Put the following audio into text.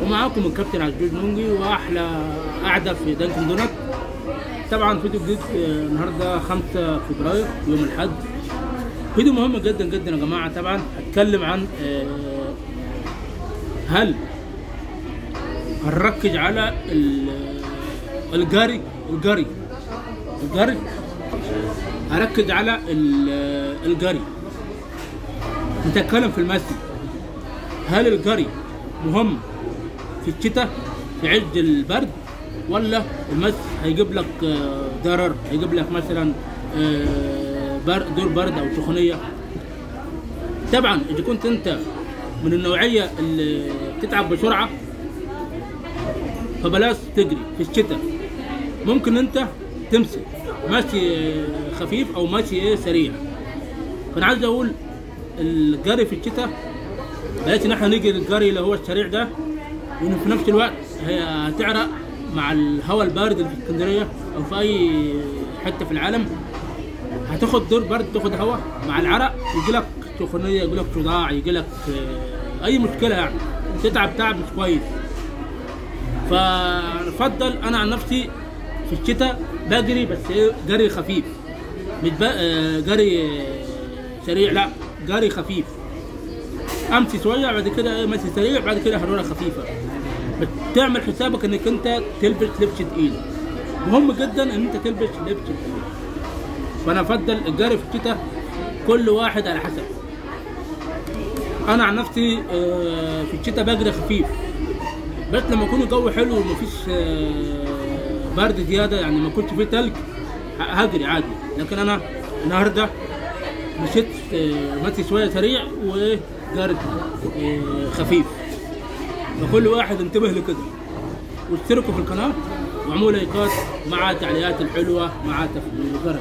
ومعاكم الكابتن عزوز منجي واحلى قعدة في دانكن دونات. طبعا فيديو جديد النهارده 5 فبراير يوم الاحد، فيديو مهم جدا جدا يا جماعة. طبعا هتكلم عن هل هنركز على الجري الجري الجري، هركز على الجري. نتكلم في المشي، هل الجري مهم في الشتاء في عز البرد، ولا المشي هيجيب لك ضرر، هيجيب لك مثلا دور برد او سخونيه؟ طبعا اذا كنت انت من النوعية اللي بتتعب بسرعة فبلاش تجري في الشتاء. ممكن انت تمشي مشي خفيف او مشي سريع. فانا عايز اقول الجري في الشتاء بلاش ان احنا نجري الجري اللي هو السريع ده، وان في نفس الوقت هي هتعرق مع الهواء البارد اللي في اسكندرية او في اي حتة في العالم. هتاخد دور برد، تاخد هواء مع العرق، يجي لك سخونيه، يجي لك صداع، يجي لك اي مشكلة، يعني تتعب تعب مش كويس. فافضل انا عن نفسي في الشتاء بجري، بس ايه، جري خفيف، مش جري سريع، لا جري خفيف. امشي شوية بعد كده ايه ماشي سريع، بعد كده هرولة خفيفة. بتعمل حسابك انك انت تلبس لبس تقيل، مهم جدا ان انت تلبس لبس تقيل. فانا افضل الجري في الشتاء، كل واحد على حسب. انا عن نفسي في الشتاء بجري خفيف، بس لما يكون الجو حلو ومفيش برد زيادة، يعني ما كنتش فيه تلج، هجري عادي. لكن انا النهارده مشيت مشي شوية سريع وجري خفيف. فكل واحد انتبه لكده، واشتركوا في القناة واعملوا لايكات مع تعليقات الحلوة مع تفعيل الجرس.